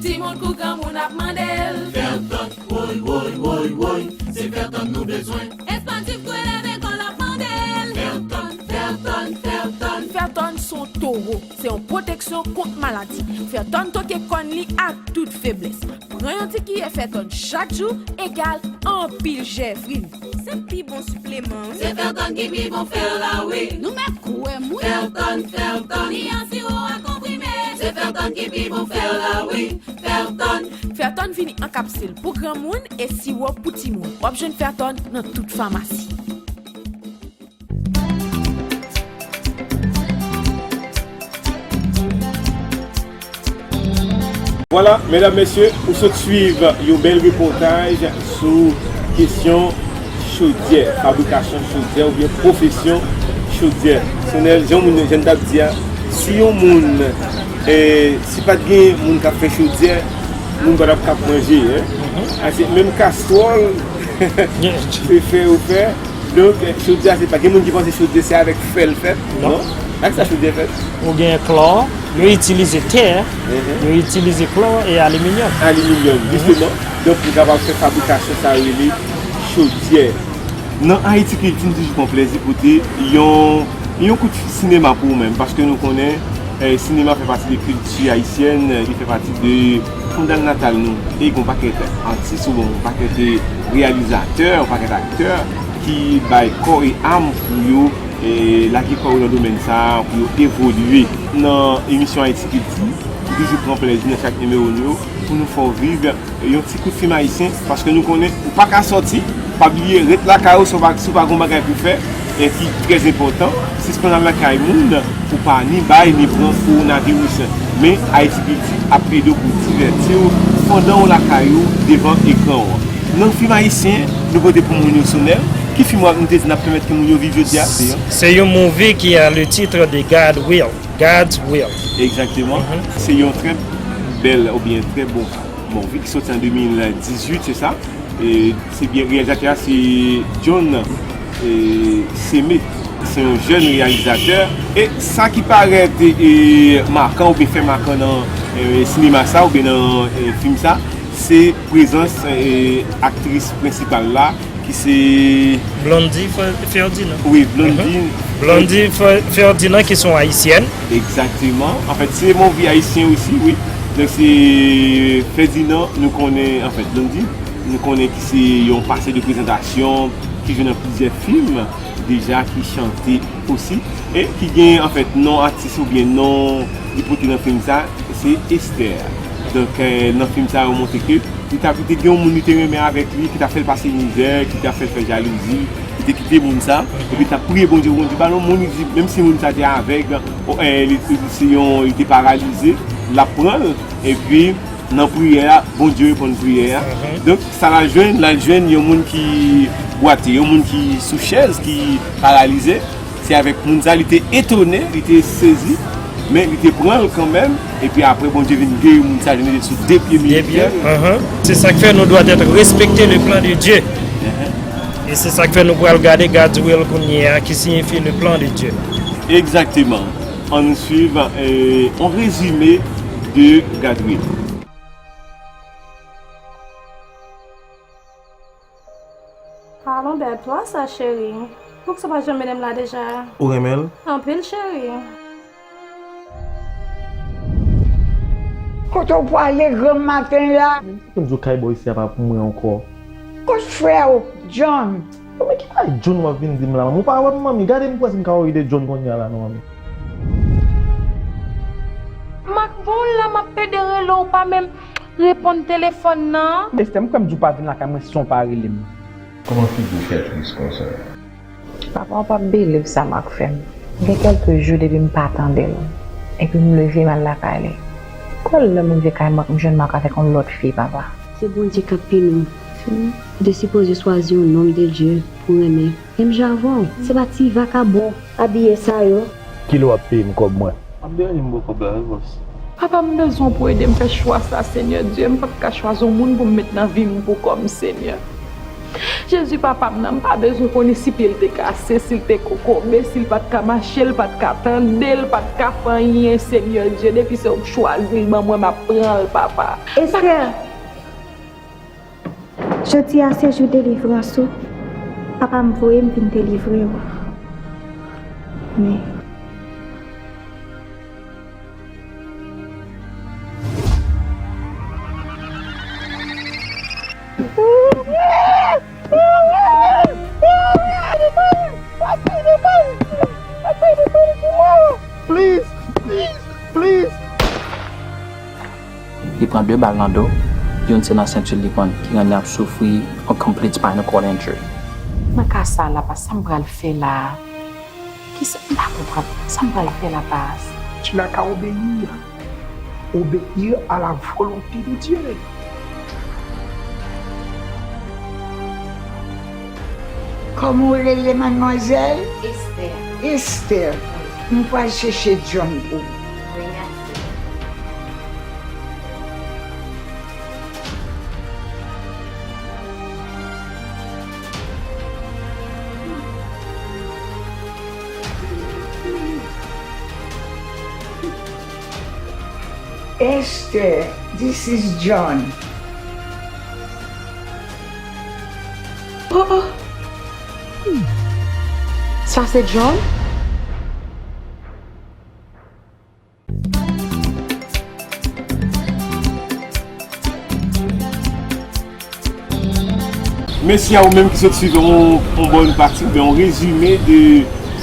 Timoun kou granmoun ap mande l. Fertone, woy, woy, woy, woy, se Fertone nou bezwen. Espòtif kou eleve kò l ap mande l. Fertone, Fertone, Fertone. Fertone se yon towo, se yon pwoteksyon kont maladi. Fertone toke kòn li ak tout feblès. Pran yon ti kiyè Fertone chak jou, egal anpil jèvrin. Se pi bon sipleman, wi. Se Fertone ki pi bon fè w la, wi. Nou mèt kwè m, wi. Fertone, Fertone. Li an siwo ak konprime. Se Fertone ki pi bon fè w la, wi. Fertone. Fertone vini an kapsil pou granmoun e siwo pou timoun. W ap jwenn Fertone nan tout famasi. Vwala, medam, mesye, ou sot swiv yon bèl repòtaj sou kesyon chodyè, fabrikasyon chodyè oubyen pwofesyon chodyè. Sonèl, jan moun, jan n t ap di a, si yon moun, eh, si pa t gen moun k ap fè chodyè, moun pa t ap k ap manje, hein. A, se menm kastwòl, se fè yo fè. Donk, eh, chodyè, se pa gen moun ki panse chodyè se avèk fè l fèt, non? Ak sa chodyè fèt? Ou gen klò, yo itilize tè, yo itilize klò e aliminyòm. Aliminyòm, jisteman. Donk, nou kapab fè fabrikasyon sa yo rele chodyè. Nan Ayiti Kilti, m toujou pran plezi pote yon, yon kout sinema pou ou menm, paske nou konnen, eh, sinema fè pati de kilti ayisyèn, eh, li fè pati de fondal natal nou. E gen yon pakèt atis, ou gen yon pakèt reyalizatè, yon pakèt aktè ki bay kò e am pou yo, eh, lage kò yo nan domèn sa a, pou yo evolye. Nan emisyon Ayiti Kilti, nou toujou pran plezi nan chak nimewo nou yo pou nou fè w viv yon ti kout fim ayisyen, paske nou konnen ou pa ka sòti, pa bliye ret lakay ou si w pa, si w pa gen yon bagay pou fè, e ki trè enpòtan, sispann al lakay moun pou pa ni bay ni pran kowonaviris. Men Ayiti Kilti ap plede w pou divèti w pandan w lakay ou devan ekran w. Nan fim ayisyen, nou pote pou moun yo Sonèl. Ki fim w ap, nou te di n ap pèmèt ke moun yo viv jodi a? Se yon, se yon movie ki a le titre de God Will. God's Will. Egzakteman. Se yon trè bèl oubyen trè bon movie ki soti an de mil dizuit, se sa? E se byen, reyalizatè a se John, e, Seme. Se yon jèn reyalizatè. E sa ki parèt, e, makan oubyen fè makan nan, e, sinema sa oubyen nan, e, fim sa, se prezans, e, aktris prensipal la ki se Blondy Fe-, Ferdinand. Wi, Blondy. Blondy Fe-, Ferdinand ki se yon ayisyèn. Egzakteman. Anfèt, se movie ayisyen osi, wi. Donk, se Ferdinand, nou konnen, anfèt, Blondy, nou konnen ki se yon pasè de prezantasyon, ki jwe nan plizyè fim deja, ki chante osi, e ki gen, anfèt, non atis oubyen non li pote nan fim sa, se Esther. Donk, eh, nan fim sa, yo montre ke li t ap, li te gen yon moun li te renmen avèk li, ki t ap fè l pase mizè, ki t ap fè l fè jalouzi, li te kite moun sa, epi li t ap priye Bondye, Bondye ba l yon moun, li di, menm si moun sa te avèg, o, eh, li, li, se yon, li te paralize, l ap pran l, epi nan priyè a, Bondye reponn priyè a. Donk, sa l al jwenn, l al jwenn yon moun ki bwate, yon moun ki sou chèz, ki paralize. Se avèk moun sa, li te etone, li te sezi, men li te pran l kanmenm, epi apre, Bondye vin geri moun sa, li mete l sou de pye militè. De pye, se sa k fè nou dwa respekte le plan de Dieu. E se sa k fè nou pral gade God's will kounye a, ki siyifi le plan de Dieu. Egzakteman. Ann swiv, eh, yon rezime de God's will. Pardon, bèl twa sa, cheri. Poukisa w pa janm mennen m la deja? Ou renmen l? Anpil, cheri. Kote w prale granm maten la? Menm si m di w kay bò isi a pa pou mwen ankò. Kot frè w, John? Yo, men ki bagay John w ap vin di m la, manmi? Ou pa wè m, manmi? Gade m pou wè si m ka wè ide John kounye a la, non, manmi. Mak, bon, la m ap pede rele w, pa menm reponn telefòn nan. Esther, m kwè m di w pa vin lakay mwen san w pa rele m. Kòman figi w fè tris konsa? Papa, w p ap believe sa Mak fè m. Gen kèlke jou depi m pa tande l. Epi m leve m al lakay li. Kwè l lè m rive kay Mak, m jwenn Mak avèk yon lòt fi, papa. Se Bondye k ap pini w. Ou te sipoze chwazi yon nonm de Dye pou renmen. Menm jan avè w. Se pa ti vakabon abiye sa yo. Kilè w ap peye m kòb mwen? W ap deranje m bò kòb la wi, bòs. Papa, m bezwen w pou ede m fè chwa sa, Senyè Dye. M p ap ka chwazi yon moun pou m met nan vi m pou kò m, Senyè. Jezi, papa m nan, m pa bezwen konnen si pye l te kase, si l te kokobe, si l pa t ka mache, l pa t ka tande, l pa t ka fè anyen, Senyè Dye, depi se ou k chwazi l ban mwen, m ap pran l, papa. Esther, jodi a se jou delivrans ou. Papa m voye m vin delivre w. Men. Please, please, please. Li pran de bal nan do, youn se nan senti l li pran, ki rann li ap soufri yon complete spinal cord injury. Nan ka sa la, pa sa m pral fè la? Kisa m pa konprann? Sa m pral fè la, Paz? Tu n'as qu'à obéir. Obéir à la volonté de Dieu. Kòman w rele, madmwazèl? Esther. Esther. Wi. M pral chèche John pou ou. Wi, mèsi. Esther, this is John. Oh, oh. Sa se John? Mèsi a ou menm ki sot swiv yon, yon bòn pati oubyen yon rezime de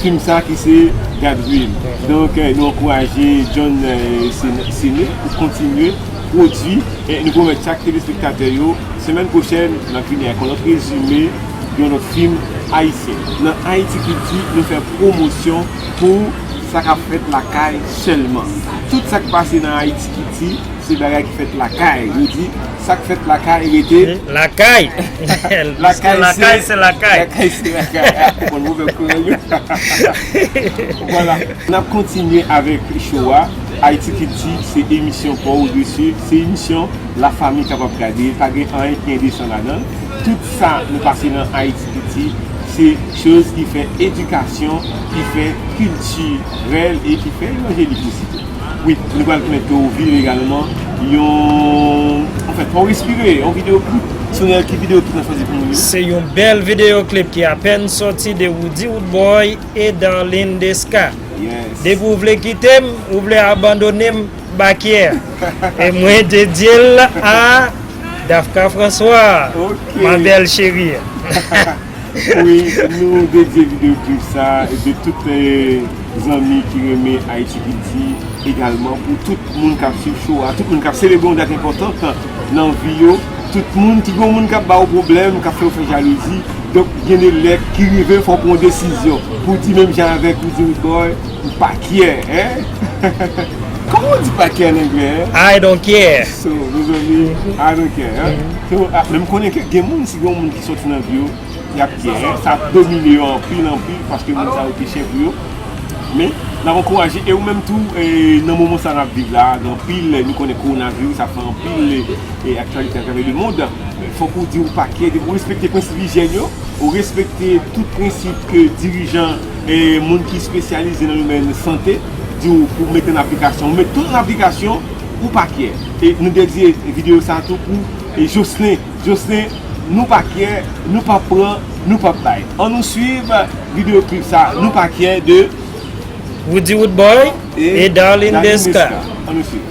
fim sa ki se God's Will. Donk, eh, nou ankouraje John, eh, Cene pou kontinye pwodui. E nou pwomèt chak telespektatè yo, semèn pwochèn, n ap vini ak yon lòt rezime de yon lòt fim ayisyen. Nan Ayiti Kilti, nou fè pwomosyon pou sa k ap fèt lakay sèlman. Tout sa k pase nan Ayiti Kilti, se bagay ki fèt lakay. Yo di, sa k fèt lakay rete lakay. Lakay se lakay. Lakay se lakay. Ah, ou konn pwovèb kreyòl yo. Vwala. N ap kontinye avèk show a. Ayiti Kilti, se emisyon pa w, mesye. Se emisyon lafanmi kapab gade. Pa gen anyen ki endesan ladan l. Tout sa nou pase nan Ayiti Kilti, se choz ki fè edikasyon, ki fè kiltirèl e ki fè evanjelik osi tou. Wi, nou pral pèmèt ke w viv egalman yon, anfèt, fò w respire, yon videyo klip. Sonel, ki videyo klip nou chwazi pou moun yo? Se yon bèl videyo klip ki apèn sòti de Roody Roodboy e Darline Desca. Yes. Depi w vle kite m, ou vle abandone m, Bakyè. E mwen dedye l a Dafka François, ok, ma belle chérie. Wi, nou dedye videyo klip sa e de tout, eh, zanmi ki renmen Ayiti Kilti, egalman pou tout moun k ap swiv show a, tout moun k ap selebre yon dat enpòtan nan vi yo, tout moun ki gen yon moun k ap ba w pwoblèm, k ap fè w fè jalouzi. Donk, gen de lè ki rive fò w pran yon desizyon pou w di menm jan avèk Roody Roodboy, m pa care, hein? Kòman w di pa care an anglè, hein? I don't care. So, mezanmi, I don't care, hein? So, ah, men m konnen ke gen moun, si gen yon moun ki sòti nan vi w, y ap care, sa ap domine yo anpil, anpil, paske moun sa yo te chè pou yo. Men, n ap ankouraje, e ou menm tou, e, nan moman sa n ap viv la, gen anpil, nou konnen kowonaviris ap fè anpil, e, aktyalite atravè lemonn. Fòk ou di ou pa care, depi ou respekte prensip ijyèn yo, ou respekte tout prensip ke dirijan, e, moun ki espesyalize nan domèn sante, di ou pou mete an aplikasyon. Ou met tout an aplikasyon, ou pa care. E nou dedye videyo sa tou pou, e, Jocelyn. Jocelyn, nou pa care, nou p ap pran, nou p ap bay. Ann nou swiv videyo klip sa, Nou pa care de Roody Roodboy e Darline Desca. Ann nou swiv.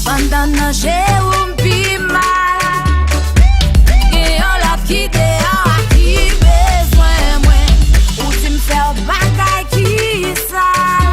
Pandan nan je ou m pi mal, gen yon lòt ki deyò a ki bezwen mwen. Ou di m fè w bagay ki sal.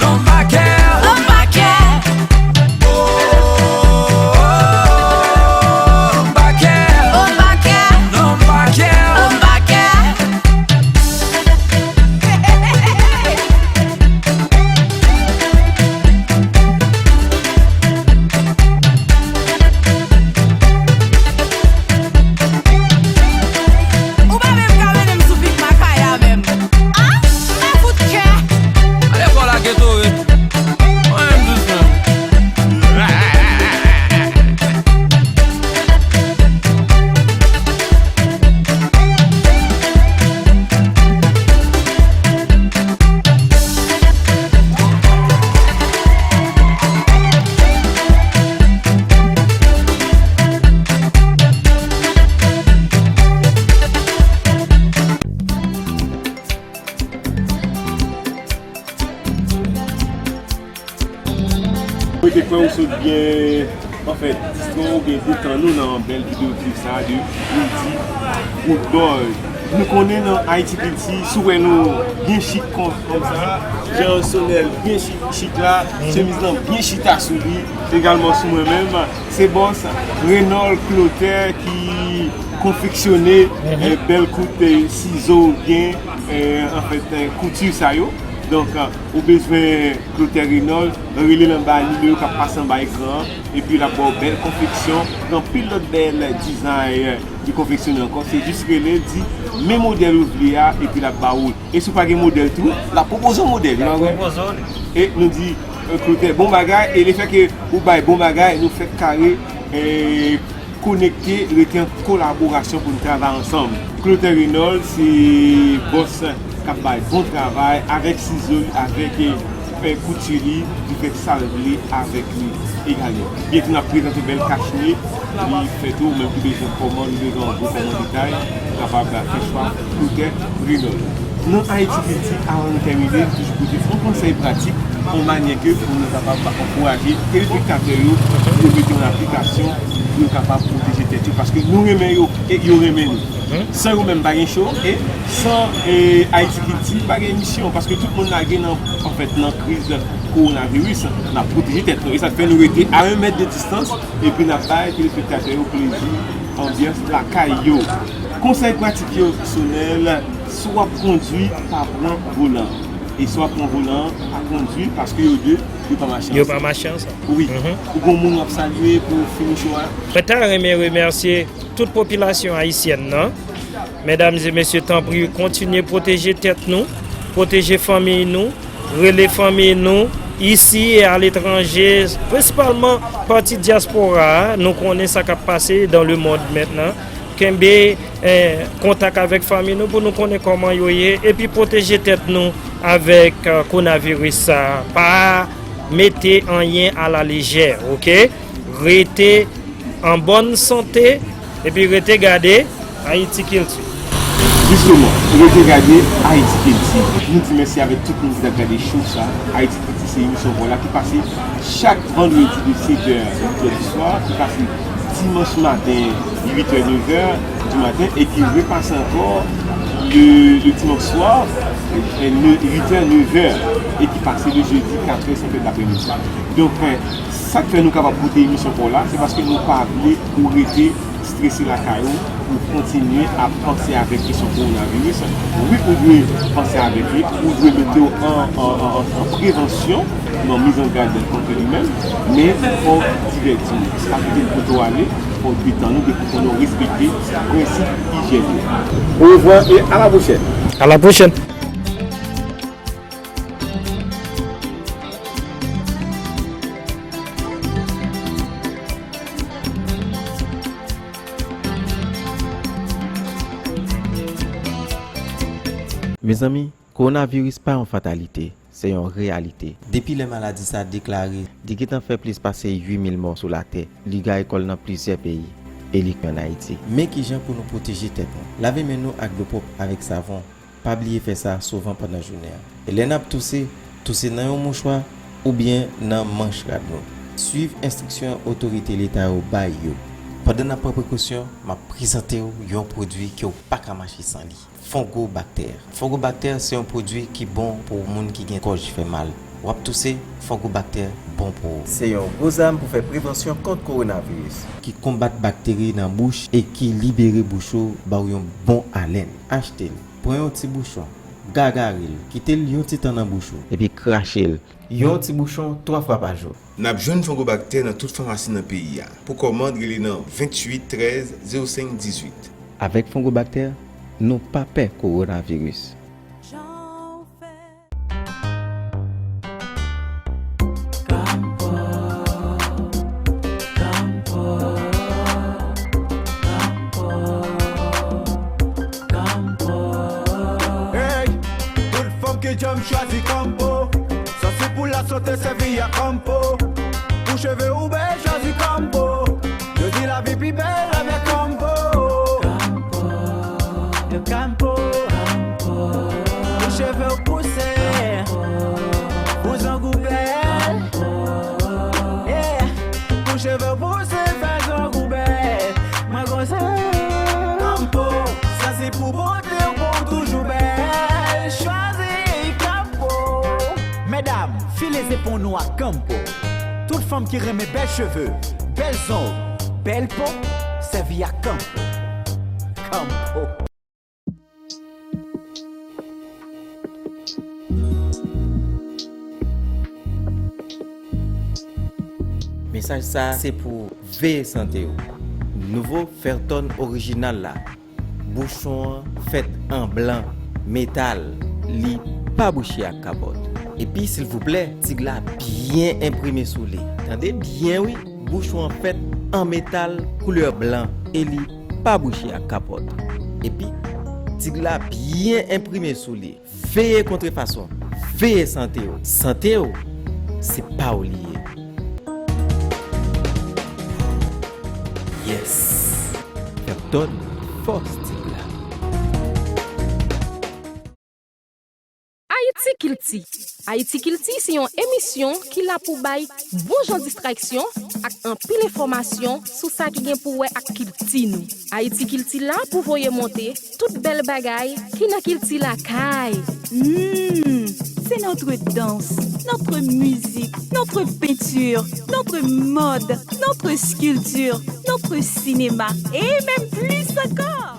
Non, m pa kè. Non, m pa kè. Oh, oh, oh, oh, m pa kè. Non, m pa kè. Non, m pa kè. Non, m pa kè. Ou pa menm ka mennen m sou Big Mac a menm. Ah, m pa fout kè. Ale fò lage tou wi. Mwen menm dousman. Mwen te kwè ou sot byen, anfèt, distre w oubyen detann ou nan bèl videyo klip sa a de Rudy Woodboy. Nou konnen nan Ayiti Kilti, si w wè nou byen chik kon, kòm sa, jan Sonel byen chik, chik la, chemiz lan byen chita sou li, egalman sou mwen menm, se bòs Renold Clotaire ki konfeksyone, eh, bèl kout, eh, sizo oubyen, eh, anfèt, eh, kouti sa yo. Donk, eh, ou bezwen Clotaire Renold, rele l anba nimewo k ap pase anba ekran an, epi l ap ba w bèl konfeksyon, gen anpil lòt bèl dizay li konfeksyone ankò. Se jis rele l, di men modèl ou vle a, epi l ap ba ou l. E si w pa gen modèl tou, l ap pwopoze w modèl, li pa vre? L ap pwopoze w li. E nou di, eh, Clotaire, bon bagay, e lefètke ou bay bon bagay, nou fèk kare, eh, konekte, rete an kolaborasyon pou n travay ansanm. Clotaire Renold se bòs k ap bay bon travay avèk sizo li, avèk, eh, kouti li, li fè sa l vle avèk li egalman. Byento n ap prezante bèl kachne, li fè tou, ou menm ki bezwen kòman, li bezwen yon bon kòman detay, ou kapab fè chwa Clotaire Renold. Nan Ayiti Kilti, avan nou tèmine, nou toujou pote yon konsèy pratik, yon manyè ke pou nou kapab ankouraje telespektatè yo pou yo mete an aplikasyon, pou yo kapab pwoteje tèt yo, paske nou renmen yo e yo renmen nou. San yo menm pa gen show, e san, e, Ayiti Kilti pa gen emisyon, paske tout moun lage nan, anfèt, nan kriz kowonaviris, n ap pwoteje tèt nou. E sa k fè nou rete a yon mèt de distans, epi n ap bay telespektatè yo plezi, anbyans lakay yo. Konsèy pratik yo, Sonel, si w ap kondwi, pa pran volan. E si w ap pran volan an, pa kondwi, paske yo de, yo pa mache ansanm. Yo pa mache ansanm. Wi. Mhm. Ou gon moun w ap salye pou w fini show a? Mwen ta renmen remèsye tout popilasyon ayisyèn nan. Medam e mesye, tanpri, kontinye pwoteje tèt nou, pwoteje fanmiy nou, rele fanmiy nou, isi e aletranje, prensipalman pati dyaspora a, nou konnen sa k ap pase dans le monde maintenant. Kenbe, eh, kontak avèk fanmi nou pou nou konnen kòman yo ye, epi pwoteje tèt nou avèk, eh, kowonaviris sa a. Pa mete anyen a la lejè, oke? Rete an bòn sante epi rete gade Ayiti Kilti. Jisteman, rete gade Ayiti Kilti. Nou di mèsi avèk tout moun ki t ap gade show sa. Ayiti Kilti se emisyon vwala ki pase chak vandredi de sèt è a uit è di swa, ki pase dimanch maten uit è, nèf è di maten, e ki repase ankò le, le dimanch swa, e, ne-, uit è, nèf è, e ki pase le jedi, kat è, senk è d aprèmidi. Donk, e, sa k fè nou kapab pote emisyon pou w la, se paske nou pa vle ou rete strese lakay ou, ou kontinye ap panse avèk kesyon kowonaviris. Wi, ou dwe panse avèk li, ou dwe mete w an, an, an, an, an prevansyon, nan mizangad kont li menm, men fò w divèti w. Sa ki te kote w ale, fò w detann ou, depi konnen w respekte prensip ijyèn yo. Orevwa e a la pwochèn. À la prochaine. Mezanmi, kowonaviris pa yon fatalite, se yon reyalite. Depi lè maladi sa deklare, li gentan fè plis pase uit mil mò sou latè, li gaye kò l nan plizyè peyi, e li ann Ayiti. Men kijan pou nou pwoteje tèt nou. Lave men nou ak dlo pwòp avèk savon. Pa bliye fè sa souvan pandan jounen an. E lè n ap touse, touse nan yon mouchwa oubyen nan manch rad nou. Swiv enstriksyon otorite leta yo bay yo. Pandan n ap pran prekosyon, m ap prezante w yon pwodui ke w pa ka mache san li. Fongobaktè. Fongobaktè se yon pwodui ki bon pou moun ki gen gòj fè mal. W ap touse, Fongobaktè bon pou ou. Se yon gwo zam pou fè prevansyon kont kowonaviris. Ki konbat bakteri nan bouch e ki libere bouch ou, ba w yon bon alèn. Achte l. Pran yon ti bouchon. Gagare l. Kite l yon ti tan nan bouch ou. Epi krache l. Yon ti bouchon twa fwa pa jou. N ap jwenn Fongobaktè nan tout famasi nan peyi a. Pou kòmand, rele nan venntuit trèz zewo senk dizuit. Avèk Fongobaktè, nou pa pè kowonaviris. Hey! Tout fanm ki djanm chwazi Kampo. Sansi pou lasante, sèvi ak Kampo. Pou cheve ou bèl, chwazi Kampo. Yo di lavi pi bèl avèk Kampo. Kampo. Pou cheve w pouse. Pou zong ou bèl. Yeah. Pou cheve w pouse, fè zong ou bèl. Mwen konsa. Kampo. Sansi pou bote w, pou w toujou bèl. Chwazi Kampo. Medam, file zepon nou ak Kampo. Tout fanm ki renmen bèl cheve, bèl zong, bèl po, sèvi ak Kampo. Kampo. Mesaj sa a se pou veye sante w. Nouvo Fertone orijinal la. Bouchon an fèt an blan, metal, li pa bouche ak kapòt. Epi, silvouplè, tig la byen enprime sou li. Tande byen wi, bouchon an fèt an metal koulè blan e li pa bouche ak kapòt. Epi, tig la byen enprime sou li. Veye kontrefason, veye sante w. Sante w, se pa w li ye. Yes! Fè w tòd fòs tig la. Ayiti Kilti. Ayiti Kilti se yon emisyon ki la pou bay bon jan distraksyon ak anpil enfòmasyon sou sa ki gen pou wè ak kilti nou. Ayiti Kilti la pou voye monte tout bèl bagay ki nan kilti lakay. Hmm, c'est notre danse, notre musique, notre peinture, notre mode, notre sculpture, notre cinéma et même plus encore.